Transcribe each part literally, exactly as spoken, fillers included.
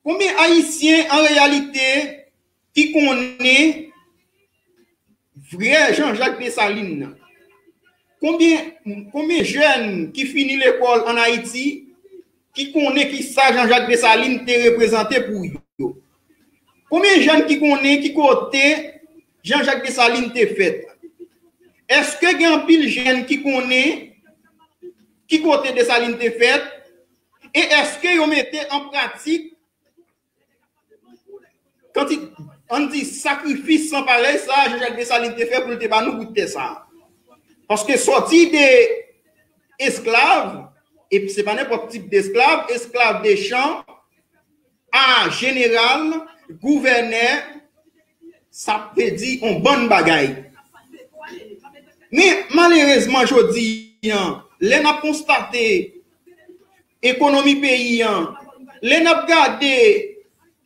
Konbyen Ayisyen an reyalite ki konnen vrè Jean-Jacques Dessalines nan? Konbyen, konbyen jèn ki fini lekòl ann Ayiti ki konnen ki sa Jean-Jacques Dessalines te reprezante pou yo? Konbyen jèn ki konnen ki kote Jean-Jacques Dessalines te fèt? Èske gen anpil jèn ki konnen ki kote Dessalines te fèt? E èske yo mete an pratik kanti, ann di, sakrifis san parèy sa Jean-Jacques Dessalines te fè pou l te ba nou bout tè sa? Paske sòti de esklav, e se pa nenpòt tip d'esklav, esklav de chan, a jeneral, gouvènè, sa vle di yon bann bagay. Men malerezman jodi an, lè n ap konstate ekonomi peyi an, lè n ap gade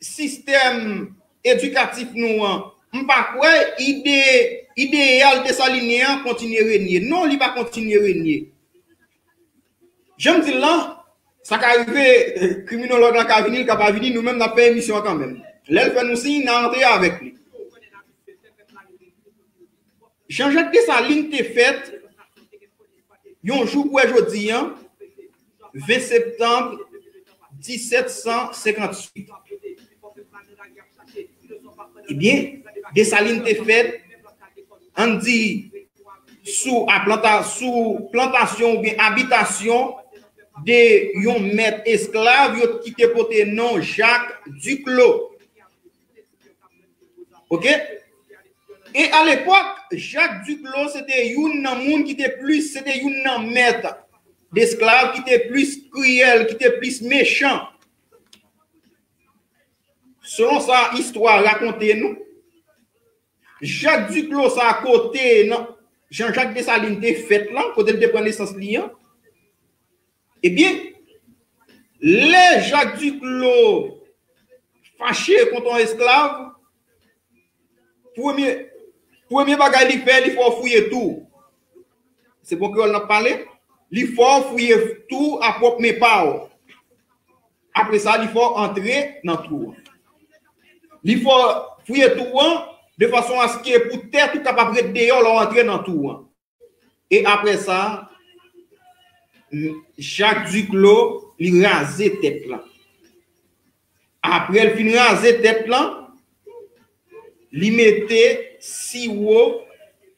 sistèm edikatif nou an, m pa kwè ide, ideyal desalinyen an kontinye renye. Non, li pa kontinye renye. Jan m di l lan, sa ka rive, kriminològ lan ka vini, l ka pa vini, nou menm n ap fè emisyon an kanmenm. Lè l fè nou siy, n a antre avèk li. Jean-Jacques Dessalines te fèt yon jou pou wè jodi an, ven septanm disèt san senkanntuit. Ebyen, Dessalines te fèt, ann di, sou a planta, sou plantasyon oubyen abitasyon de yon mèt esklav yo ki te pote non Jacques Duclos. Oke? E alepòk, Jacques Duclos se te youn nan moun ki te plis, se te youn nan mèt desklav ki te plis kriyèl, ki te plis mechan. Selon sa istwa rakonte nou, Jacques Duclos sa kote nan Jean-Jacques Dessalines te fèt lan, kote l te pran nesans li an. Ebyen, lè Jacques Duclos fache kont yon esklav, premye, premye bagay li fè, li fè w fouye tou. Se bon kreyòl n ap pale. Li fè w fouye tou a pwòp men pa w. Apre sa, li fè w antre nan twou an. Li fè w fouye twou an de fason aske pou tèt ou kapab ret deyò lè w antre nan twou an. E apre sa, Jacques Duclos, li raze tèt lan. Apre l fin raze tèt lan, li mete siwo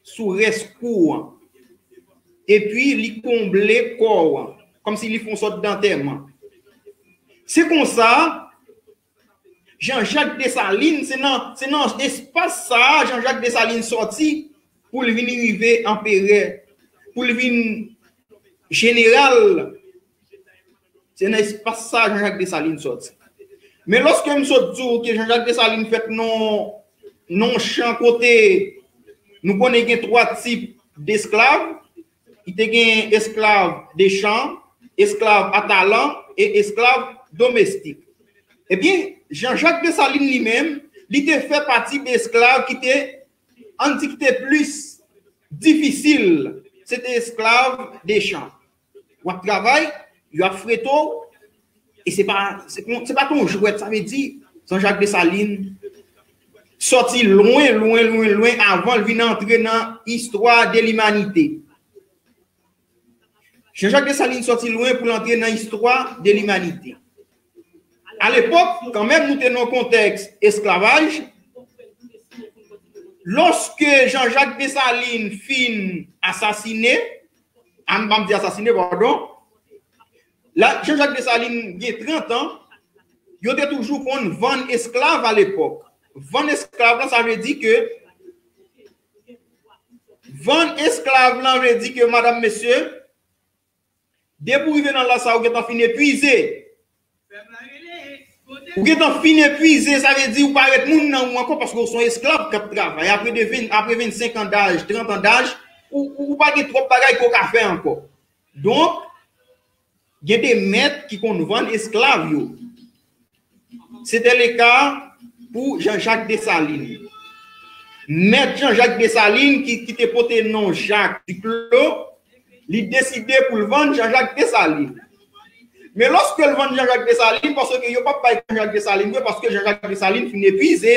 sou rès kou an. Epi li konble kò an, kòmsi li fè yon sòt dantèman. Se konsa, Jean-Jacques Dessalines, se nan, se nan espas sa a Jean-Jacques Dessalines sòti pou l vin rive anperè, pou l vin jeneral. Se nan espas sa a Jean-Jacques Dessalines sòti. Men lòske m sot di w ke Jean-Jacques Dessalines fèt nan, nan yon chan kote nou konnen gen twa tip desklav, li te gen esklav de chan, esklav a talan e esklav domestik. Ebyen, Jean-Jacques Dessalines li menm, li te fè pati de esklav ki te, ann di ki te plis difisil, se te esklav de chan. W ap travay, yo ap frete w, e se pa, se, se pa t yon jwèt, sa vle di, Jean-Jacques Dessalines sòti lwen, lwen, lwen, lwen avan l vin antre nan istwa de limanite. Jean-Jacques Dessalines sòti lwen pou l antre nan istwa de limanite. Alepòk, kanmenm, nou te nan yon kontèks esklavaj. Lòske Jean-Jacques Dessalines fin asasine, a, m pa m di asasine, padon, la, Jean-Jacques Dessalines gen trant an, yo te toujou konn vann esklav alepòk. Vann esklav lan, sa vle di ke Vann esklav lan vle di ke, madanm, mesye, depi w rive nan laj sa, ou gentan fin epuize. Ou gentan fin epuize, sa vle di ou pa ret moun nan ou ankò paske ou se yon esklav k ap travay. Apre de ven, apre vennsenk an daj, trant an daj, ou, ou, ou pa gen twòp bagay ke w ka fè ankò. Donk, gen de mèt ki konn vann esklav yo. Se te le ka pou Jean-Jacques Dessalines. Mèt Jean-Jacques Dessalines ki, ki te pote non Jacques Duclos, li deside pou l vann Jean-Jacques Dessalines. Men lòske l vann Jean-Jacques Dessalines, paske yo p ap bay Jean-Jacques Dessalines vre, paske Jean-Jacques Dessalines fin epuize.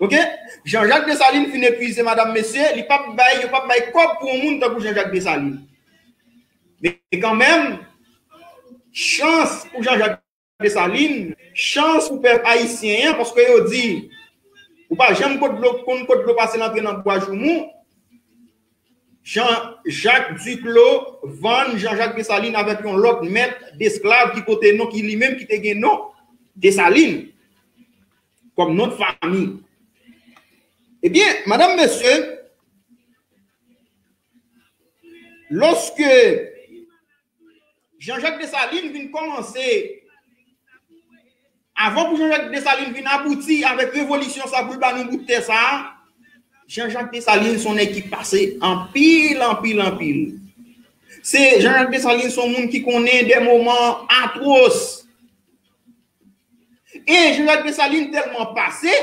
Oke? Jean-Jacques Dessalines fin epuize, madam, mesye, li p ap bay, yo p ap bay kòb pou yon moun tankou Jean-Jacques Dessalines. Men kanmenm, chans pou Jean-Jacques Dessalines, chans pou pèp ayisyen an, paske yo di, ou pa janm kot dlo, konn kot dlo pase l antre nan bwa joumou. Jean-Jacques Duclos vann Jean-Jacques Dessalines avèk yon lòt mèt desklav ki pote non, ki li menm ki te gen non Dessalines kòm non de fanmi. Ebyen, madam, mesye, lòske Jean-Jacques Dessalines vin kòmanse, avan pou Jean-Jacques Dessalines vin abouti avèk revolisyon sa pou l ba nou bout tè sa a, Jean-Jacques Dessalines se yon nèg ki pase anpil, anpil, anpil. Se Jean-Jacques Dessalines se yon moun ki konnen de moman atwos. E Jean-Jacques Dessalines tèlman pase,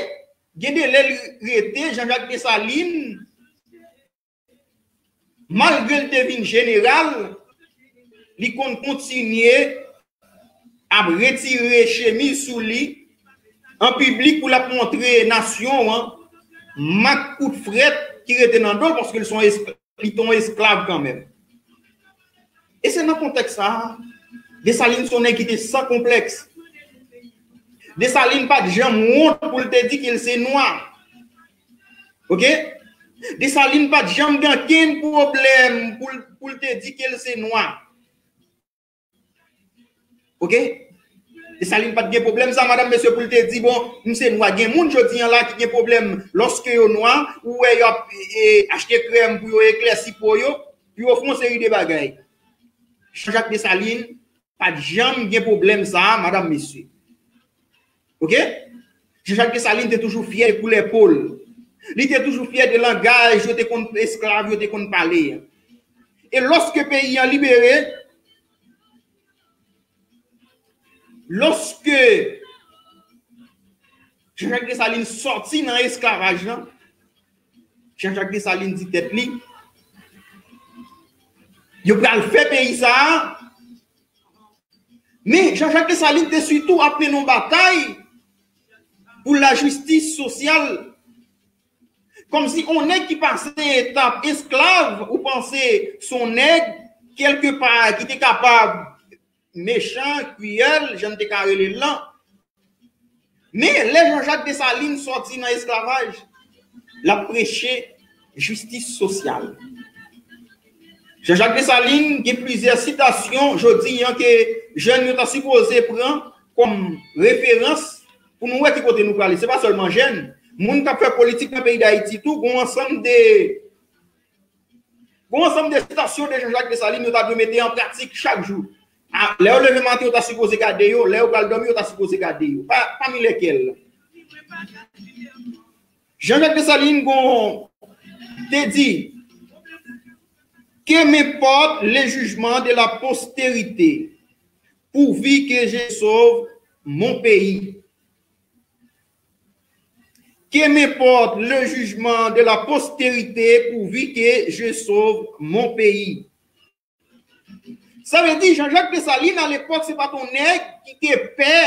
gen de lè li rete, Jean-Jacques Dessalines malgre l te vin jeneral, li konn kontinye ap retire chemiz sou li an piblik pou l ap montre nasyon an mak kout frèt ki rete nan do l, paske l se yon eskl-, li te yon esklav kanmenm. E se nan kontèks sa a, Desalin se yon nèg ki te san konplèks. Desalin pa t janm wont pou l te di ke l se nwa. Oke? Desalin pa t janm gen ankenn pwoblèm pou l, pou l te di ke l se nwa. Oke? Desalin pa t gen pwoblèm sa, madanm, mesye, pou l te di, bon, m se nwa. Gen moun jodi an la ki gen pwoblèm lòske yo nwa, ou wè y ap, e, achte krèm pou yo eklèsi po yo, pou yo fè yon seri de bagay. Jean-Jacques Dessalines pa t janm gen pwoblèm sa a, madanm, mesye. Oke? Jean-Jacques Dessalines te toujou fyè de koulè po l. Li te toujou fyè de langaj yo te konn, esklav yo te konn pale a. E lòske peyi an libere, lòske Jean-Jacques Dessalines sòti nan esklavaj lan, Jean-Jacques Dessalines di tèt li, yo pral fè peyi sa a, men Jean-Jacques Dessalines te sitou ap mennen yon batay pou lajistis sosyal. Kòmsi yon nèg ki pase etap esklav, ou panse se yon nèg, kèlkepa, ki te kapab mechan, kriyèl, jan n te ka rele l lan. Men lè Jean-Jacques Dessalines sòti nan esklavaj, l ap preche jistis sosyal. Jean-Jacques Dessalines gen plizyè sitasyon jodi an ke jèn yo ta sipoze pran kòm referans pou nou wè ki kote nou prale. Se pa sèlman jèn. Moun k ap fè politik nan peyi Dayiti tou, gon ansanm de Gon ansanm de sitasyon de Jean-Jacques Dessalines yo ta dwe mete an pratik chak jou. A, lè yo leve maten, yo ta sipoze gade yo, lè yo pral dòmi, yo ta sipoze gade yo. Pa, pami lèkèl? Jean-Jacques Dessalines gon te di, que m'importe le jugement de la postérité, pourvu que je sauve mon pays. Que m'importe le jugement de la postérité pourvu que je sauve mon pays. Sa vle di, Jean-Jacques Dessalines, alepòk, se pa t yon nèg ki te pè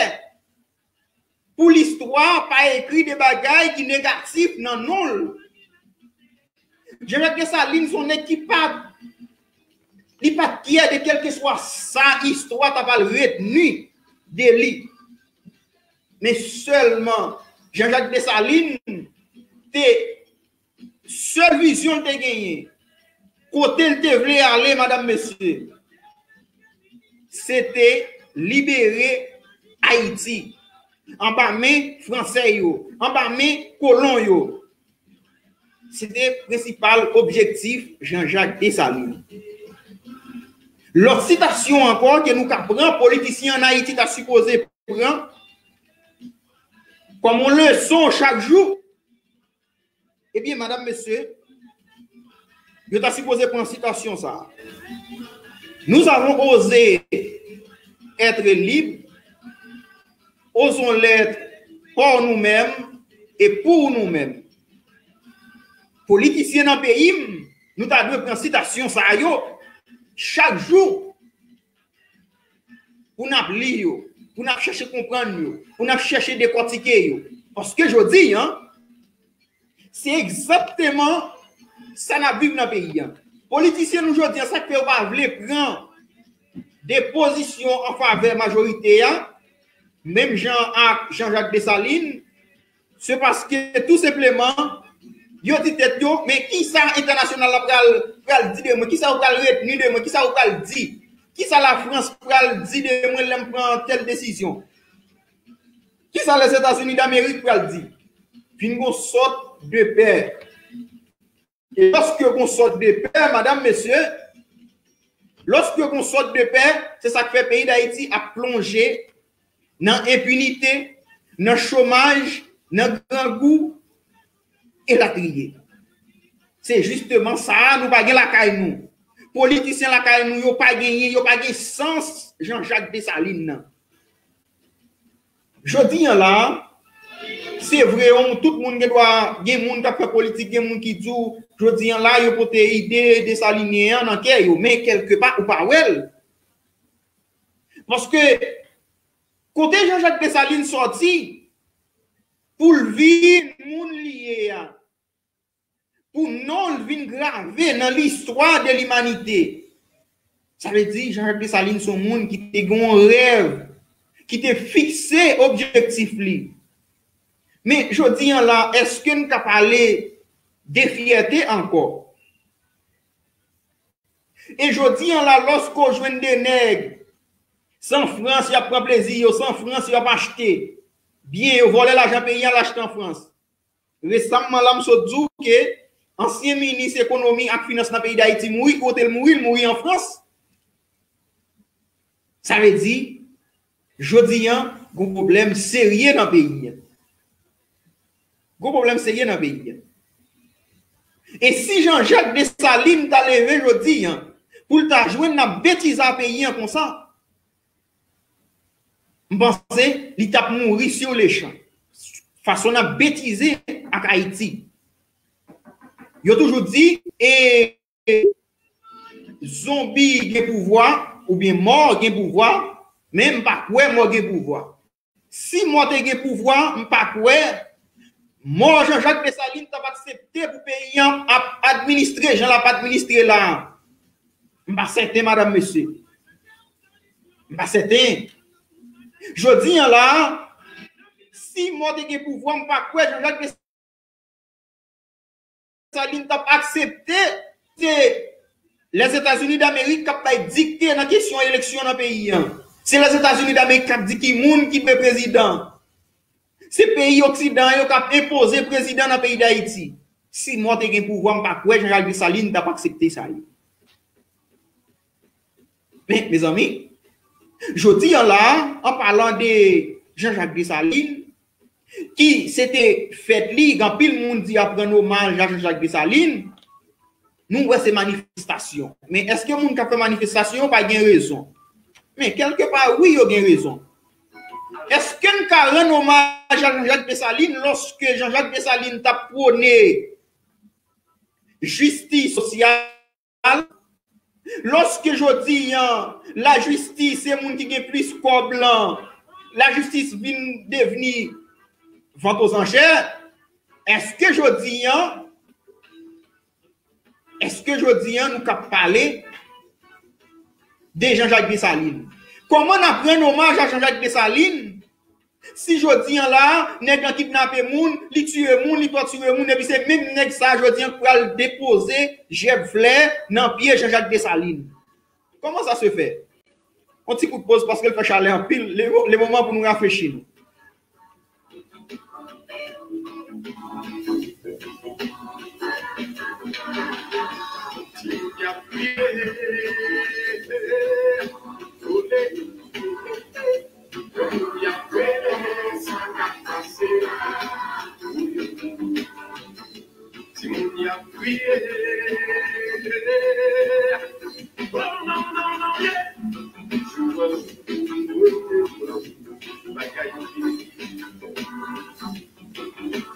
pou listwa pa ekri de bagay ki negatif nan non l. Jean-Jacques Dessalines se yon nèg ki pa, li pa t kyè de kèlkeswa sa istwa ta pral retni de li. Men sèlman, Jean-Jacques Dessalines te, sèl vizyon l te genyen, kote l te vle ale, madanm, mesye, se te libere Ayiti anba men fransè yo, anba men kolon yo. Se te prensipal objektif Jean-Jacques Dessalines. Lòt sitasyon ankò ke nou ka pran, politisyen ann Ayiti ta sipoze pran kòm yon leson chak jou, ebyen, madanm, mesye, yo ta sipoze pran sitasyon sa a. Nous avons osé être libres, osons l'être par nous-mêmes et pour nous-mêmes. Politisyen nan peyi m, nou ta dwe pran sitasyon sa yo chak jou. pou n ap li yo, pou n ap chèche konprann yo, pou n ap chèche dekòtike yo. Paske jodi a, se egzakteman sa n ap viv nan peyi a. Politisyen nou jodi a, sa k fè yo pa vle pran de pozisyon an favè majorite a, menm jan ak Jean-Jacques Dessalines, se paske tou senpleman, yo di tèt yo, men kisa entènasyonal la pral, pral di de mwen, kisa yo pral retni de mwen, kisa yo pral di, kisa Lafrans pral di de mwen lè m pran tèl desizyon? Kisa Lèzetazini Damerik pral di? Vin gon sòt de pè. E lòske gon sòt de pè, madanm, mesye, lòske gon sòt de pè, se sa k fè peyi Dayiti ap plonje nan enpinite, nan chomaj, nan grangou, elatriye. Se jisteman sa a, nou pa gen lakay nou. Politisyen lakay nou, yo pa genyen, yo pa gen sans Jean-Jacques Dessalines nan. Jodi a la, se vre, on, tout moun gen dwa, gen moun k ap fè politik, gen moun ki di w, jodi a la, yo pote ide desalinyen an nan kè yo, men kèlkepa ou pa wè l. Paske kote Jean-Jacques Dessalines sòti, pou l vin moun li ye a, pou non l vin grave nan listwa de limanite. Sa vle di, Jean-Jacques Dessalines se yon moun ki te gen yon rèv, ki te fikse objektif li. Men, jodi a la, èske n ka pale de fyète ankò? E jodi a la, lòske w jwenn de nèg, se an Frans y ap pran plezi yo, se an Frans y ap achte byen yo, vòlè lajan peyi a, al achte an Frans. Resamman la, m sot di w ke ansyen minis ekonomi ak finans nan peyi Dayiti mouri, kote l mouri, l mouri an Frans. Sa vle di, jodi a, gon pwoblèm serye nan peyi a. Gon pwoblèm serye nan peyi a. E si Jean-Jacques Dessalines ta leve jodi a, pou l ta jwenn n ap betize peyi a konsa, m panse li t ap mouri sur le champ. Fason n ap betize ak Ayiti. Yo toujou di, e, zonbi gen pouvwa, oubyen mò gen pouvwa, men m pa kwè mò gen pouvwa. Si mò te gen pouvwa, m pa kwè mò Jean-Jacques Dessalines t ap aksepte pou peyi a ap administre jan l ap administre la a. M pa sèten, madanm, mesye. M pa sèten. Jodi a la, si mò te gen pouvwa, m pa kwè Jean-Jacques Dessalines t ap aksepte se Lèzetazini Damerik k ap bay dikte nan kesyon eleksyon nan peyi a. Se Lèzetazini Damerik k ap di ki moun ki dwe prezidan. Se peyi oksidan yo k ap enpoze prezidan nan peyi Dayiti. Si mò te gen pouvwa, m pa kwè Jean-Jacques Dessalines t ap aksepte sa yo. Men, mezanmi, jodi a la, an palan de Jean-Jacques Dessalines, ki se te fèt li, gen anpil moun di ap rann omaj a Jean-Jacques Dessalines, nou wè se manifestasyon. Men èske moun k ap fè manifestasyon yo pa gen rezon? Men kèlkepa, wi, yo gen rezon. Èske n ka rann omaj a Jean-Jacques Dessalines lòske Jean-Jacques Dessalines t ap pwone jistis sosyal? Lòske jodi a, lajistis se moun ki gen plis kòb lan, lajistis vin devni vant ozanchè, èske jodi a, èske jodi a nou ka pale de Jean-Jacques Dessalines? Kòman n ap rann omaj a Jean-Jacques Dessalines si jodi a la, nèg lan kidnape moun, li tiye moun, li tòtire moun, epi se menm nèg sa a jodi a k pral depoze jèb flè nan pye Jean-Jacques Dessalines? Comment ça se fait? On ti kout poz paske l fè chalè anpil. Le, le moman pou nou rafrechi nou. Timoun y ap kriye. Non, non, non, non, yeah. Bagay fini.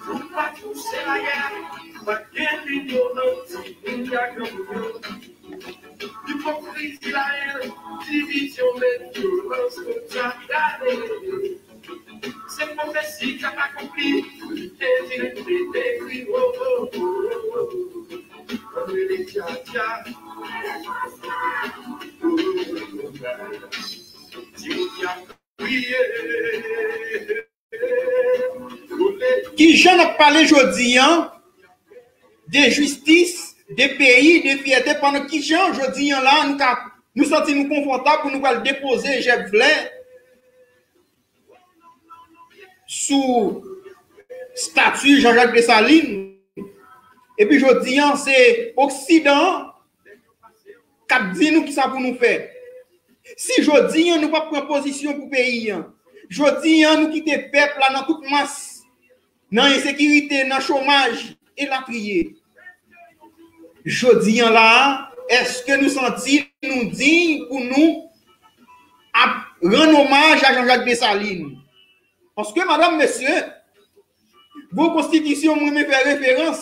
Nou pa touche la gè, pa gen linyon nan timoun y a granmoun yo. Ipokrizi, la haine, division, men violans. Kijan n ap pale jodi a de jistis, de peyi, de fyète, pandan kijan jodi a la nou ka, nou santi nou konfòtab pou nou pral depoze jèb flè sou stati Jean-Jacques Dessalines? Epi jodi a se Oksidan an k ap di nou kisa pou nou fè. Si jodi a nou p ap pran pozisyon pou peyi a, jodi a nou kite pèp la nan tout mas, nan ensekirite, nan chomaj, elatriye. Jodi a la, èske nou santi nou diy pou nou ap rann omaj a Jean-Jacques Dessalines? Paske, madanm, mesye, gon konstitisyon mwen renmen fè referans.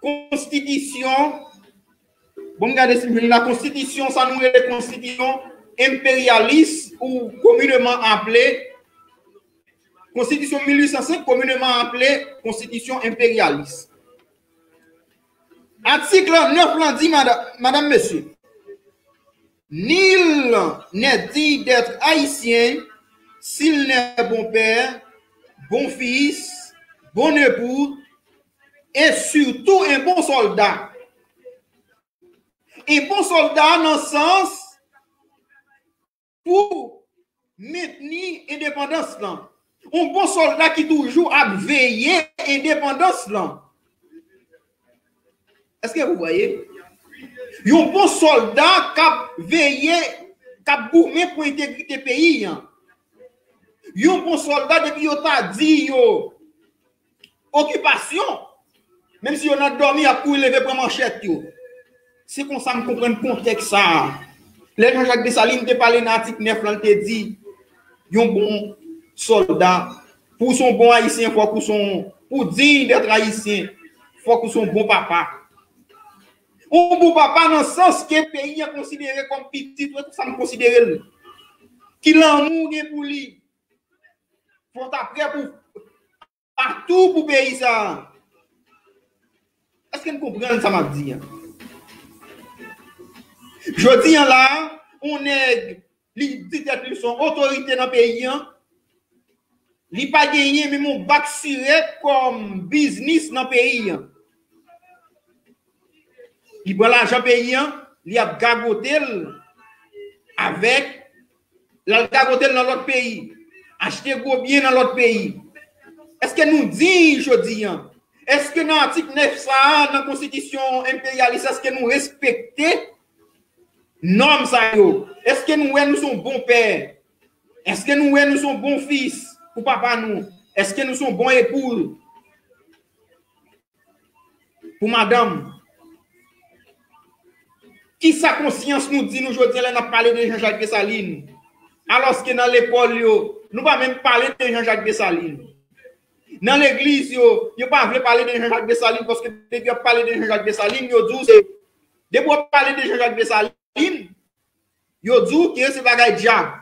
Konstitisyon, bon, m gade si m jwenn la, konstitisyon, sa nou rele konstitisyon enperyalis ou komineman aple konstitisyon mil uit san senk, komineman aple konstitisyon enperyalis. Atik nèf lan di, madanm, mesye, nul n'est digne d'être haïtien s'il n'est bon père, bon fils, bon époux, et surtout un bon soldat. Un bon soldat nan sans pou mentni endepandans lan. Yon bon sòlda ki toujou ap veye endepandans lan. Èske vous voyez? Yon bon sòlda k ap veye, k ap goumen pou entegrite peyi an. Yon bon sòlda, depi yo ta di yo okipasyon, menm si yo nan dòmi, y ap kouri leve pran manchèt yo. Se konsa m konprann kontèks sa a. Lè Jean-Jacques Dessalines te pale nan atik nèf lan, l te di, yon bon sòlda, pou w se yon bon Ayisyen, fòk ou se yon, pou w digne d'être Ayisyen, fòk ou se yon bon papa. Yon bon papa nan sans ke peyi an konsidere kòm pitit ou, e konsa m konsidere l. Ki lanmou w gen pou li. Fò w ta prè pou pa tou pou peyi sa a. Èske n konprann sa m ap di an? Jodi an la, yon nèg, li di tèt li se yon otorite nan peyi an, li pa genyen menm yon bak sirèt kòm biznis nan peyi an. Li pran lajan peyi an, li ap gagote l avèk, l al gagote l nan lòt peyi, achte gwo byen nan lòt peyi. Èske nou diy jodi an? Èske nan atik nèf sa a, nan konstitisyon enperyalis, èske nou respekte nòm sa yo? Èske nou wè nou se yon bon pè? Èske nou wè nou se yon bon fis pou papa nou? Èske nou se yon bon epou pou madanm? Kisa konsyans nou di nou jodi an lè n ap pale de Jean-Jacques Dessalines? Alòske nan lekòl yo, nou pa menm pale de Jean-Jacques Dessalines. Nan legliz yo, yo pa vle pale de Jean-Jacques Dessalines, paske depi y ap pale de Jean-Jacques Dessalines, yo di w se, depi w ap pale de Jean-Jacques Dessalines, yo di w ke se bagay dyab.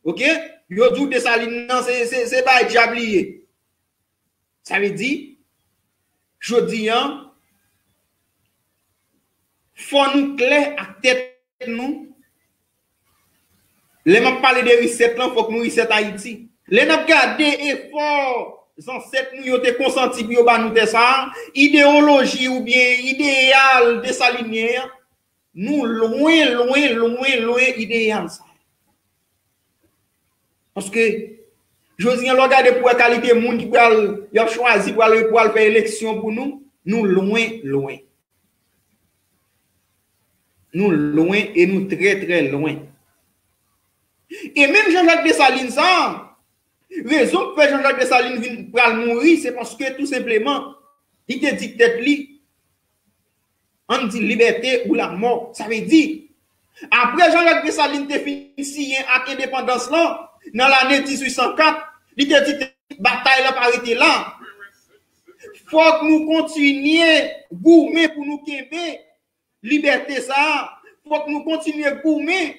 Oke? Yo di w Dessalines nan, se, se, se bagay dyab li ye. Sa vle di, jodi an, fò nou klè ak tèt nou. Lè m ap pale de reset lan, fòk nou reset Ayiti. Lè n ap gade efò zansèt nou yo te konsanti pou yo ba nou tè sa a, idewoloji oubyen ideyal desalinyen an, nou lwen, lwen, lwen, lwen ideyal sa a. Paske, jodi an, lè w gade pou wè kalite moun ki pral, y ap chwazi pral, pral fè eleksyon pou nou, nou lwen, lwen. Nou lwen e nou trè, trè lwen. E menm Jean-Jacques Dessalines sa, rezon k fè Jean-Jacques Dessalines vin pral mouri, se paske tou senpleman, li te di tèt li, ann di libète ou lamò. Sa vle di, apre Jean-Jacques Dessalines te fin siyen ak endepandans lan, nan lane dizuit san kat, li te di batay la pa rete la. Fòk nou kontinye goumen pou nou kenbe libète sa a. Fòk nou kontinye goumen.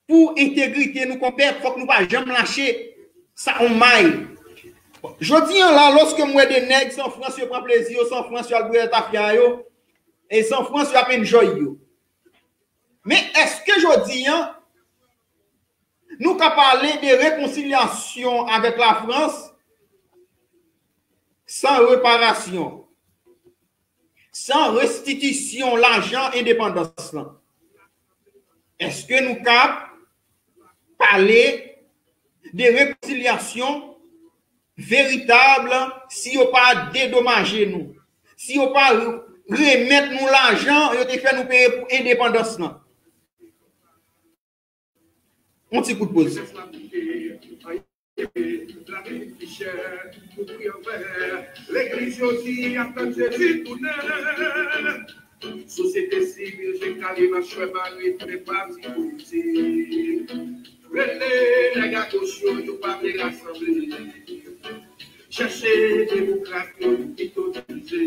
pou entegrite nou kòm pèp, fòk nou pa janm lache sa on may. Jodi an la, lòske m wè de nèg San Frans yo pran plezi yo, San Frans yo al bwè tafya yo, e San Frans yo ap enjoy yo. Men èske jodi an, nou ka pale de rekonsilyasyon avèk Lafrans san reparasyon, san restitisyon lajan endepandans lan? Èske nou ka pale de rekonsilyasyon veritab si yo pa dedomaje nou, si yo pa remèt nou lajan yo te fè nou peye pou endepandans lan? On ti kout poz. Legliz yo di y ap tann Jezi tounen. Sosyete sivil, jèn kale, machwè mare, tout pati politik. Rele nèg a goch yo, yo pa vle rasanble. Chèche demokrat yo, yo pito divize.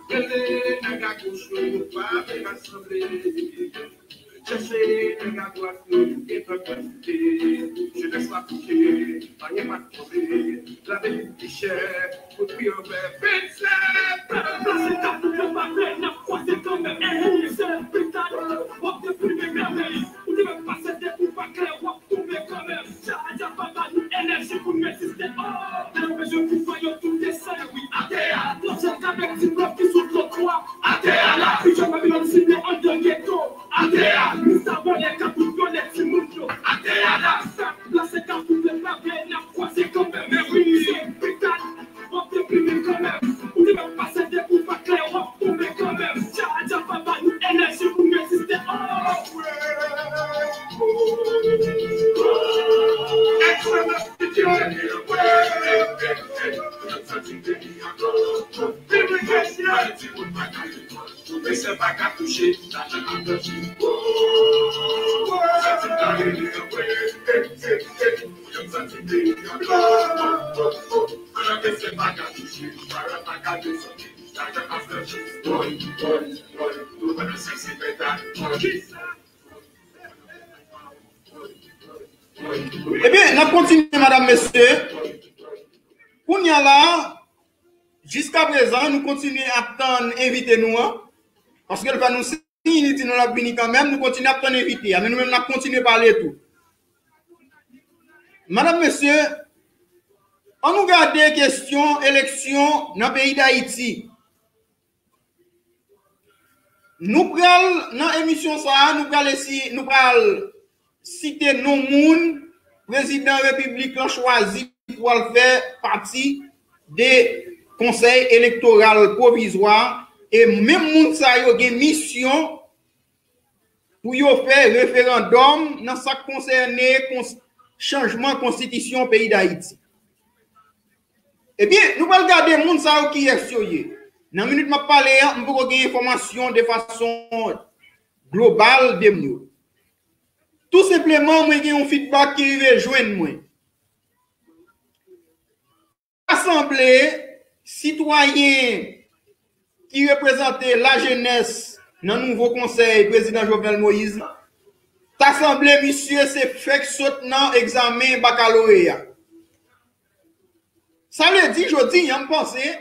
Rele nèg a goch yo, yo pa vle rasanble. Chèche nèg a dwat yo, yo gentan kritike. Jenès la touche, anyen pa t twonpe. Lavi vin pi chè, tout pri anvè. Vennsèt! Plase ta pou fè pa fè, n ap kwaze kanmenm. Ehe, se lopital, w ap deprime mèvèy. Ou te mèt pase de kou pa klè, w ap tonbe kanmenm. Dja, dja pa ba nou enèji pou n reziste. Oh! Lè yo bezwen pouvwa, yo tou desann, wi, atè a. Twòp jèn avèk ti blòf ki sou twotwa. Atè a la, pi jèn Babilòn sible anndan geto. Atè a, mousa vòlè k ap vyole timoun yo. Atè a la, sa plase ka koupe pave, n ap kwaze kanmenm. Men wi, se lopital, w ap deprime kanmenm. Ou te mèt pase de kou pa klè, w ap tonbe kanmenm. Dja, dja pa ba nou enèji pou n reziste. Oh! Ebyen, n ap kontinye, madam, mesye. Kounye a la, jiskaprezan, nou kontinye ap tann envite nou an, paske l fè nou siy, li di nou l ap vini kanmenm, nou kontinye ap tann envite a, men nou menm n ap kontinye pale tou. Madam, mesye, ann nou gade kesyon eleksyon nan peyi Dayiti. Nou pral, nan emisyon sa a, nou pral esi-, nou pral site non moun prezidan repiblik lan chwazi pou al fè pati de konsèy elektoral pwovizwa, e menm moun sa yo gen misyon pou yo fè referandòm nan sa k konsène kons-, chanjman konstitisyon peyi Dayiti. Ebyen, nou pral gade moun sa yo kiyès yo ye. Nan minit m ap pale an, m poko gen enfòmasyon de fason global de moun yo. Tou senpleman, mwen gen yon feedback ki rive jwenn mwen. Ta sanble sitwayen ki reprezante lajenès nan nouvo konsèy prezidan Jovenel Moïse la, ta sanble misye se fèk sot nan egzamen bakaloreya. Sa vle di, jodi a, m panse,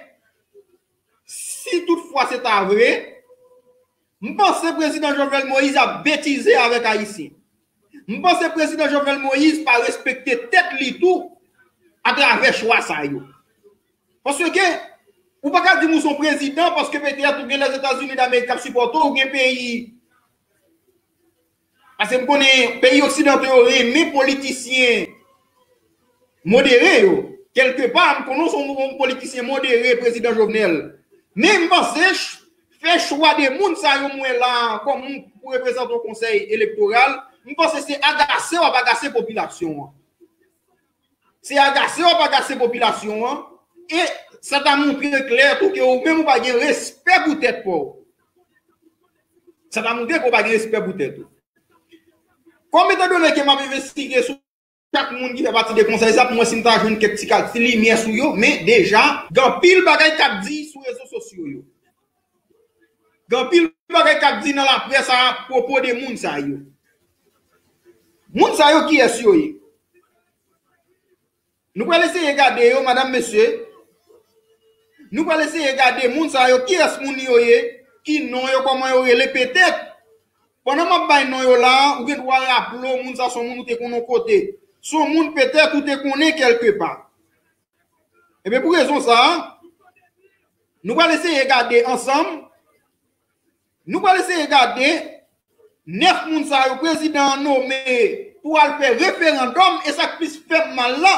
si toutfwa se ta vre, m panse prezidan Jovenel Moïse ap betize avèk Ayisyen. M panse prezidan Jovenel Moïse pa respekte tèt li tou atravè chwa sa yo. Paske, ou pa ka di m ou se yon prezidan paske petèt ou gen Lèzetazini Damerik k ap sipòte w, ou gen peyi Paske m konnen peyi oksidanto yo renmen politisyen modere yo. Kèlkepa, m konnen w se yon, yon politisyen modere, prezidan Jovenel. Men m panse ch-, fè chwa de moun sa yo m wè la a kòm moun pou reprezante yon konsèy elektoral, m panse se agase w ap agase popilasyon an. Se agase w ap agase popilasyon an, e sa ta montre klè tou ke ou menm ou pa gen respè pou tèt pa w. Sa ta montre ke w pa gen respè pou tèt ou. Kòm etandone ke m ap envestige sou chak moun ki fè pati de konsèy sa, pou mwen si m ta jwenn kèk ti, ti limyè sou yo, men deja, gen anpil bagay k ap di sou rezo sosyo yo. Gen anpil bagay k ap di nan laprès a pwopo de moun sa yo. Moun sa yo, kiyès yo ye? Nou pral eseye gade yo, madanm, mesye. Nou pral eseye gade moun sa yo, kiyès moun yo ye, ki non yo, kòman yo rele, petèt. Pandan m ap bay non yo la, ou gen dwa raple w, moun sa se yon moun ou te konnen yon kote. Se yon moun petèt ou te konnen kèlkepa. Ebyen, pou rezon sa a, nou pral eseye gade ansanm, nou pral eseye gade nèf moun sa yo prezidan an nome pou al fè referandòm, e sa k plis fè m mal la,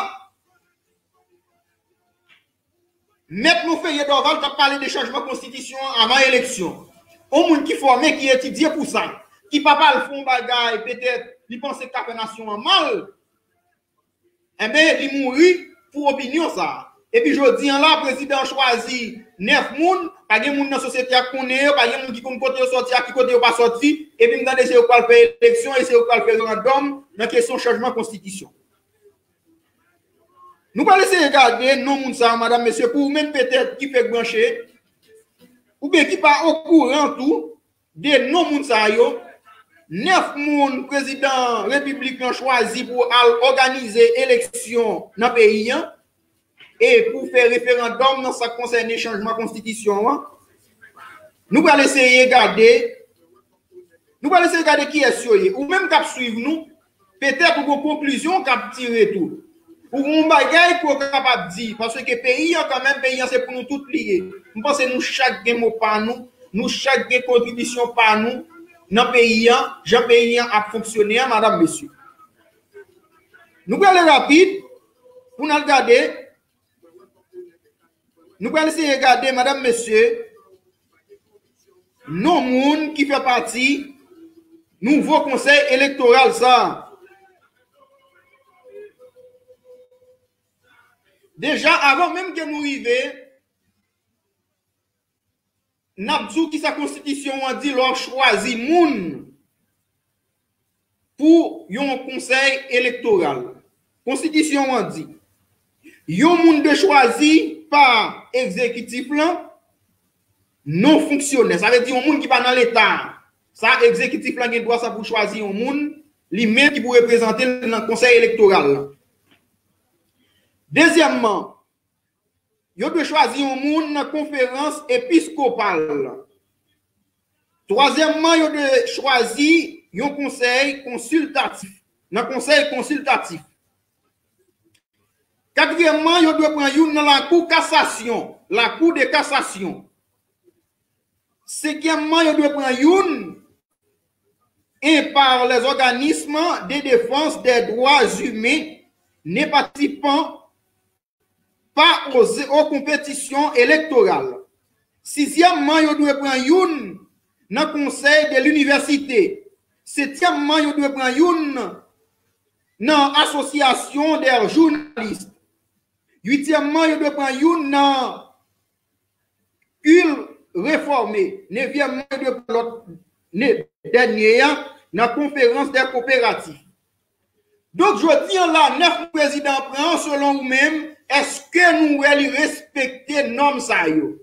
Mèt Monferrier Dorval t ap pale de chanjman konstitisyon an avan eleksyon. Yon moun ki fòme, ki etidye pou sa, ki pa pral fè yon bagay, petèt, li panse k ka fè nasyon an mal, enben, li mouri pou opinyon sa a. Epi jodi an la, prezidan an chwazi nèf moun, pa gen moun nan sosyete a k konnen yo, pa gen moun ki konn kote yo sòti ak ki kote yo pa sòti, epi m tande se yo k pral fè eleksyon e se yo k pral fè referandòm nan kesyon chanjman konstitisyon. Nou pral eseye gade non moun sa yo, madanm, mesye, pou ou menm petèt ki fèk branche, oubyen ki pa okouran tou de non moun sa yo. Nèf moun prezidan repiblik lan chwazi pou al òganize eleksyon nan peyi an e pou fè referandòm nan sa k konsène chanjman konstitisyon an. Nou pral eseye gade Nou pral eseye gade kiyès yo ye. Ou menm k ap swiv nou, petèt ou gon konklizyon w kab tire tou. Ou gon bagay ke w kapab di, paske peyi an kanmenm, peyi an se pou nou tout li ye. M panse nou chak gen mo pa nou, nou chak gen kontribisyon pa nou nan peyi an, jan peyi an ap fonksyone an, madanm, mesye. Nou prale rapid pou n al gade Nou pral eseye gade, madanm, mesye, non moun ki fè pati nouvo konsèy elektoral sa a. Deja, avan menm ke nou rive, n ap di w kisa konstitisyon an di lè w ap chwazi moun pou yon konsèy elektoral. Konstitisyon an di, yon moun dwe chwazi pa egzekitif lan, non fonksyonè. Sa vle di yon moun ki pa nan Leta. Sa egzekitif lan gen dwa sa pou l chwazi yon moun, li menm ki pou reprezante l nan konsèy elektoral lan. Dezyèmman, yo dwe chwazi yon moun nan konferans episkopal lan. Twazyèmman, yo dwe chwazi yon konsèy konsiltatif, nan konsèy konsiltatif. Katriyèmman, yo dwe pran youn nan lakou kasasyon, la Cour de cassation. Senkyèmman, yo dwe pran youn, et par les organismes de défense des droits humains ne participant pas aux, aux compétitions électorales. Sizyèmman, yo dwe pran youn nan konsèy de linivèsite. Setyèmman, yo dwe pran youn nan asosyasyon de jounalis. Uityèmman, yo dwe pran youn nan Ul refòme. Nevyèmman, yo dwe pran lòt, ne, dènye a, nan konferans de koperatif. Donk, jodi an la, nèf prezidan an pran an, selon ou menm, èske nou wè li respekte nòm sa yo?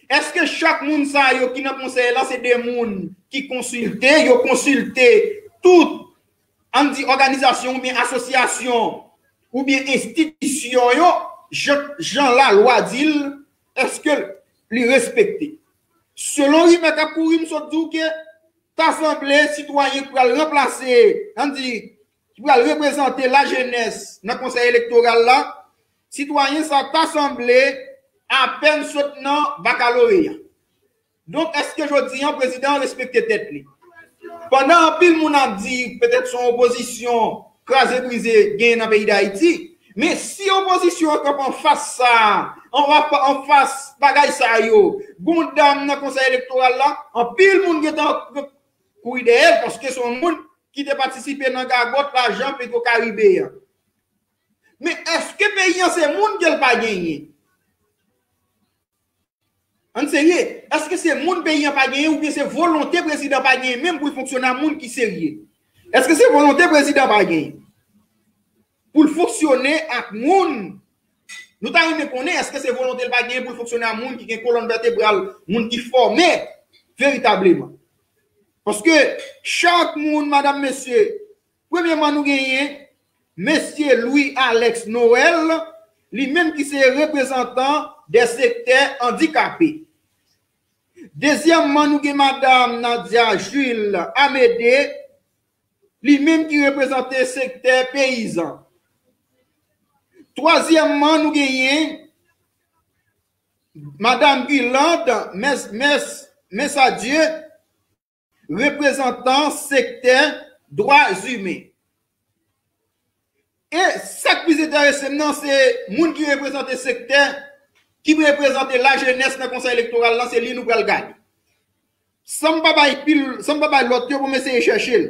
Èske chak moun sa yo ki nan konsèy la se de moun ki konsilte, yo konsilte tout, ann di, òganizasyon oubyen asosyasyon oubyen enstitisyon yo, jan, jan lalwa di l, èske li respekte? Selon rimè k ap kouri, m sot di w ke ta sanble sitwayen k pral ranplase, ann di, ki pral reprezante lajenès nan konsèy elektoral la, sitwayen sa ta sanble apèn sot nan bakaloreya. Donk, èske jodi an prezidan an respekte tèt li? Pandan anpil moun ap di petèt se yon opozisyon kraze brize genyen nan peyi Dayiti, men si opozisyon an kanpe anfas sa a, anfas bagay sa yo, gon dam nan konsèy elektoral la, anpil moun gentan kouri dèyè l, paske se yon moun ki te patisipe nan gagòt lajan Petwokaribe an. Men èske peyi an se moun ke l pa genyen? Ann serye, èske se moun peyi an pa genyen oubyen se volonte prezidan pa genyen menm pou l fonksyone ak moun ki serye? Èske se volonte prezidan pa genyen pou l fonksyone ak moun? Nou ta renmen konnen èske se volonte l pa genyen pou l fonksyone ak moun ki gen kolòn vètebral, moun ki fòme veritableman. Paske chak moun, madanm, mesye, Premyèman, nou genyen Mesye Louis Alex Noël, li menm ki se reprezantan dè sektè andikape. Dezyèmman, nou gen Madanm Nadia Jules Amédée, li menm ki reprezante sektè peyizan. Twazyèmman, nou genyen Madanm Guirlande Mes, Mes, Mesadieu, reprezantan sektè dwa imen. E sa k plis enterese m nan, se moun ki reprezante sektè, ki reprezante lajenès nan konsèy elektoral lan, se li nou pral gade. San m pa bay pil, san m pa bay lòt yo, bon, m eseye chèche l.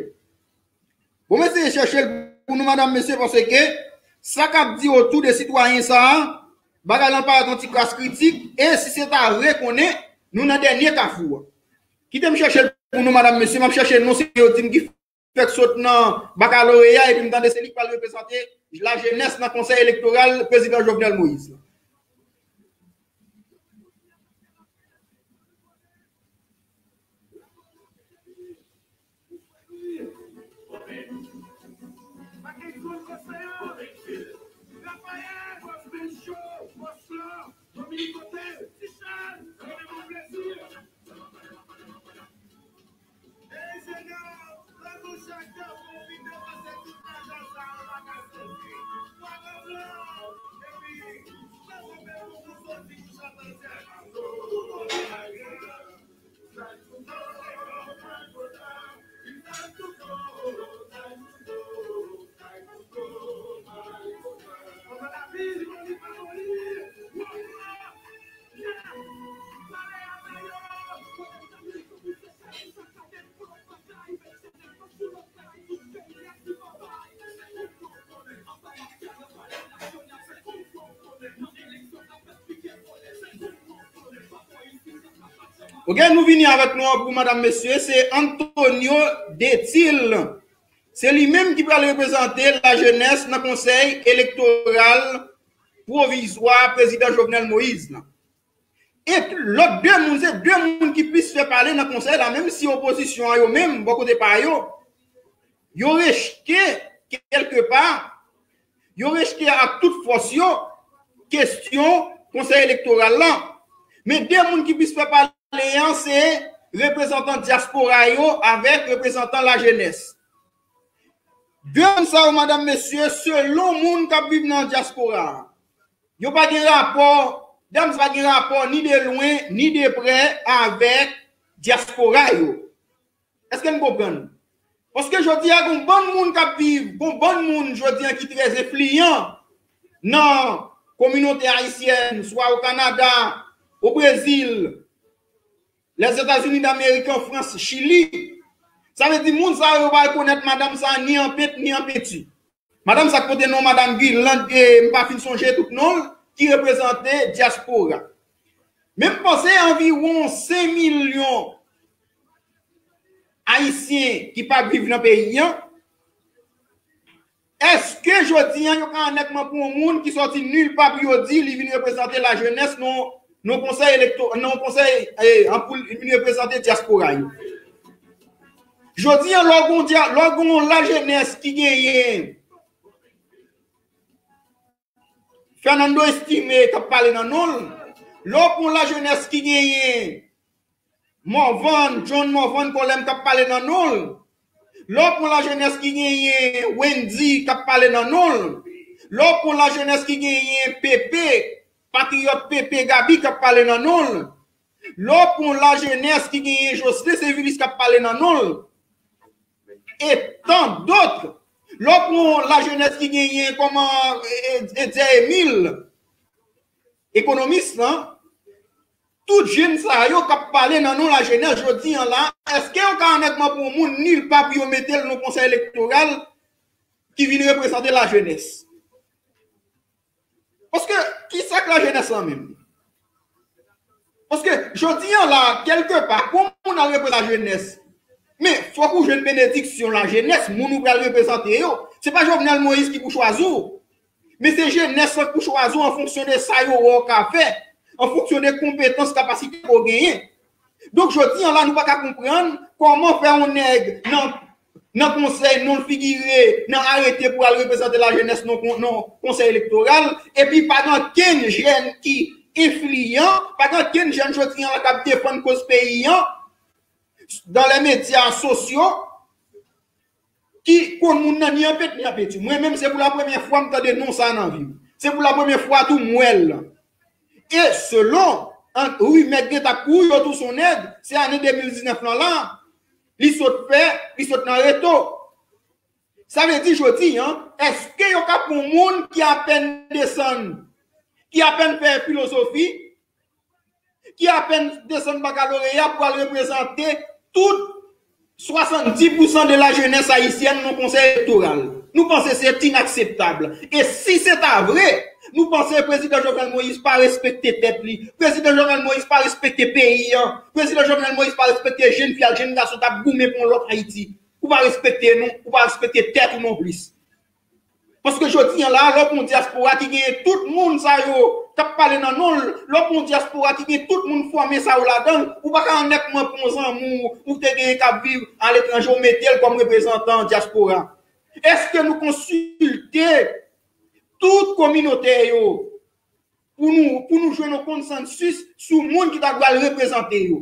Bon, m eseye chèche l pou nou, madanm, mesye, paske sa k ap di otou de sitwayen sa a, bagay lan parèt yon ti kras kritik, e si se ta vre konnen, nou nan dènye kafou a. Kite m chèche l pou nou, madanm, mesye, m ap chèche non se yo di m ki fèk sot nan bakaloreya, epi m tande se li k pral reprezante lajenès nan konsèy elektoral prezidan Jovenel Moïse lan. Ok, nou vini avèk non an pou madanm, mesye, se Antonio Detil. Se li menm ki pral reprezante lajenès nan konsèy elektoral pwovizwa prezidan Jovenel Moïse lan. E lòt de moun, se de moun ki plis fè pale nan konsèy la, menm si opozisyon an yo menm, bò kote pa yo, yo rejte kèlke pa, yo rejte ak tout fòs yo kesyon konsèy elektoral lan. Men de moun ki plis fè pale an, se reprezantan dyaspora yo avèk reprezantan lajenès. De moun sa yo, madanm, mesye, selon moun k ap viv nan dyaspora a, yo pa gen rapò, dam sa pa gen rapò ni de lwen, ni de prè avèk dyaspora yo. Èske n konprann? Paske jodi a, gon bann moun k ap viv, gon bann moun jodi a ki trè enfliyan nan kominote ayisyèn, swa o Kanada, o Brezil, Lèzetazini Damerik, an Frans, Chili. Sa vle di moun sa yo pa rekonèt madanm sa ni an pent, ni an penti. Madanm sa k pote non madanm Guirlande, e m pa fin sonje tout non l, ki reprezante dyaspora. Men m panse anviwon senk milyon Ayisyen ki pa viv nan peyi an. Èske jodi a yo ka annètman pran yon moun ki sòti nil pa pou yo di li vin reprezante lajenès nan, nan konsèy elekto-, nan konsèy, eh, an pou li vin reprezante dyaspora yo? Jodi a, lè w gon dya-, lè w gon lajenès ki genyen Fernando Estimé k ap pale nan non l, lè w pran lajenès ki genyen Morvan, John Morvan Colem k ap pale nan non l, lè w pran lajenès ki genyen Wendy k ap pale nan non l, lè w pran lajenès ki genyen Pepe, patriyòt Pepe Gaby k ap pale nan non l, lè w pran lajenès ki genyen Jocelyn Sevilis k ap pale nan non l, e tan dòt. Lè w pran lajenès ki genyen kòman, e, e, Edier Emile, ekonomis lan, tout jèn sa yo k ap pale nan non lajenès jodi a la, èske yo ka annètman pran yon moun nil pa pou yo mete l nan konsèy elektoral ki vin reprezante lajenès? Paske, ki sa k lajenès lan menm? Paske, jodi a la, kèlke pa, pou moun al reprezante lajenès, men fòk ou jwenn benediksyon lajenès, moun ou pral reprezante yo. Se pa Jovenel Moïse ki pou chwazi w. Men se jenès lan k pou chwazi w an fonksyon de sa yo wè w ka fè, an fonksyon de konpetans, kapasite ke w genyen. Donk, jodi a la, nou pa ka konprann kòman fè yon nèg nan nan konsèy, non l figire nan arete pou al reprezante lajenès nan kon- nan konsèy elektoral, epi pa gen kenn jèn ki enfliyan, pa gen kenn jèn jodi an la k ap defann koz peyi an dans les médias sociaux, ki konn moun nan ni an pet ni an peti. Mwen menm, se pou la premyè fwa m tande non sa nan vi m. Se pou la premyè fwa tou m wè l. E selon an- rimè k gen t ap kouri yo tou son nèg, se ane de mil diznèf lan la, li sot fè, li sot nan reto. Sa vle di jodi an, èske yo ka pran moun ki apèn desann, ki apèn fè filozofi, ki apèn desann bakaloreya pou al reprezante tout swasanndis pousan de la jeunesse haïtienne nan konsèy elektoral. Nou panse se inakseptab. E si se ta vre, nou panse prezidan Jovenel Moïse pa respekte tèt li. Prezidan Jovenel Moïse pa respekte peyi an. Prezidan Jovenel Moïse pa respekte jèn fi ak jèn gason k ap goumen pou yon lòt Ayiti. Ou pa respekte nou, ou pa respekte tèt ou non plis. Paske jodi an la, lè w pran dyaspora ki genyen tout moun sa yo k ap pale nan non l, lè w pran dyaspora ki gen tout moun fòme sa yo ladan l, ou pa ka annèk mwen pran zanmi w ou te genyen k ap viv aletranje, w mete l kòm reprezantan dyaspora. Èske nou konsilte tout kominote yo pou nou, pou nou jwenn yon konsansis sou moun ki ta dwe al reprezante yo?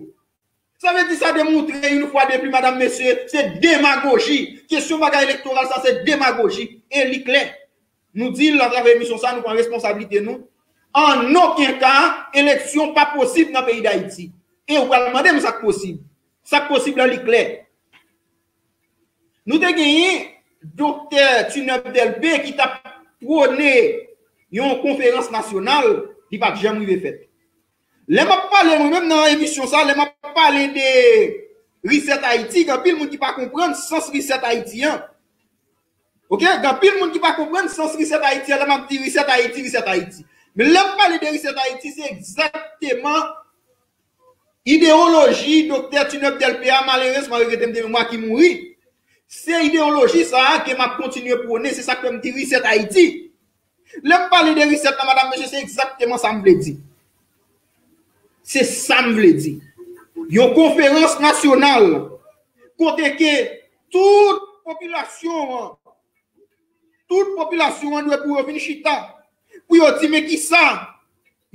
Sa vle di sa demontre yon fwa de plis, madam, mesye, se demagoji. Kesyon bagay elektoral sa se demagoji. E li klè. Nou di l atravè emisyon sa, nou pran responsablite nou. An okenn ka, eleksyon pa posib nan peyi Dayiti. E ou pral mande m sa k posib. Sa k posib la, li klè. Nou te genyen Doktè Tuneup Delbé ki t ap pwone yon konferans nasyonal, li pa t janm rive fèt. Lè m ap pale, mwen menm nan emisyon sa, lè m ap pale de Reset Haïti, gen anpil moun ki pa konprann sans Reset Haïti an. Oke? Gen anpil moun ki pa konprann sans Reset Haïti an, lè m ap di Reset Haïti, Reset Haïti. Men lè m pale de Reset Haïti, se egzakteman idewoloji Doktè Tuneup Delbé a, malerezman, regrete m de memwa, ki mouri. Se idewoloji sa a ke m ap kontinye pwone, se sa k fè m di Reset Haïti. Lè m pale de reset la, madam, mesye, se egzakteman sa m vle di. Se sa m vle di. Yon konferans nasyonal kote ke tout popilasyon an, tout popilasyon an dwe pou yo vin chita, pou yo di men kisa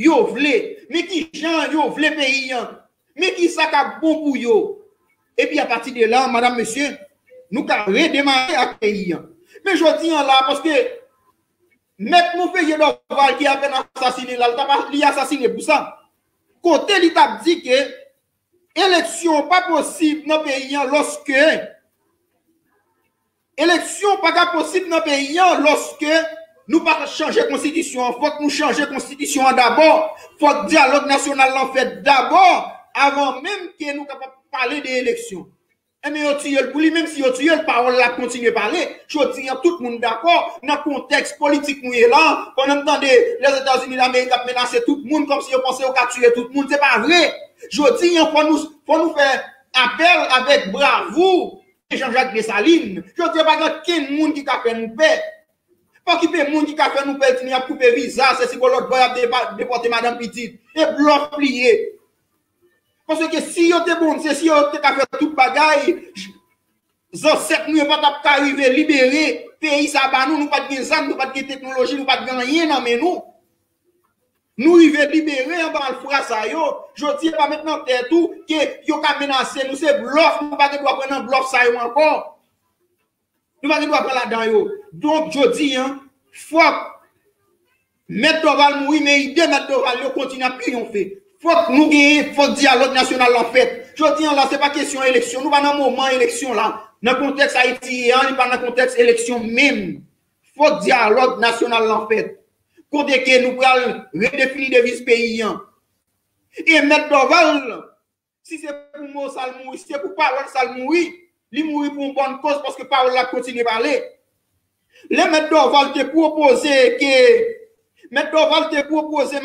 yo vle, men kijan yo vle peyi an, men kisa k ap bon pou yo. Epi apati de la, madam, mesye, nou ka redemare ak peyi an. Men jodi an la, paske Mèt Monferrier Dorval ki apèn asasine la, li t ap, li asasine pou sa. Kote li t ap di ke eleksyon pa posib nan peyi an lòske, eleksyon pa ka posib nan peyi an lòske nou pa chanje konstitisyon an. Fòk nou chanje konstitisyon an dabò. Fòk dyalòg nasyonal lan fèt dabò, avan menm ke nou kapab pale de eleksyon. Enben, yo tiye l pou li, menm si yo tiye l, pawòl la ap kontinye pale. Jodi an, tout moun dakò, nan kontèks politik nou ye la, pandan m tande Lèzetazini Damerik ap menase tout moun, kòmsi yo panse yo ka tiye tout moun, se pa vre. Jodi an, fò nou, fò nou fè apèl avèk bravou Jean-Jacques Dessalines. Jodi an, pa gen kenn moun ki ka fè nou pè. Pa okipe moun ki ka fè nou pè, di nou y ap koupe viza, se si bò lòt bò y ap depa- depòte madanm pitit. E blòf li ye. Paske si yo te bon, se si yo te ka fè tout bagay, zansèt nou yo pa t ap ka rive libere peyi sa ba nou, nou pa t gen zam, nou pa t gen teknoloji, nou pa t gen anyen nan men nou. Nou rive libere anba malfra sa yo. Jodi a pa met nan tèt ou ke yo ka menase nou, se blòf, nou pa gen dwa pran nan blòf sa yo ankò. Nou pa gen dwa pran ladan yo. Donk, jodi an, fòk Mèt Dorval mouri, men ide Mèt Dorval yo kontinye ap triyonfe. Fòk nou genyen, fòk dyalòg nasyonal lan fèt. Jodi an la, se pa kesyon eleksyon. Nou pa nan moman eleksyon la. Nan kontèks Ayiti ye an, li pa nan kontèks eleksyon menm. Fòk dyalòg nasyonal lan fèt. Kote ke nou pral redefini deviz peyi an. E Mèt Dorval, si se pou mo sa l mouri, si se pou pawòl sa l mouri, li mouri pou yon bòn kòz, paske pawòl la kontinye pale. Lè Mèt Dorval te pwopoze ke, Mèt Dorval te pwopoze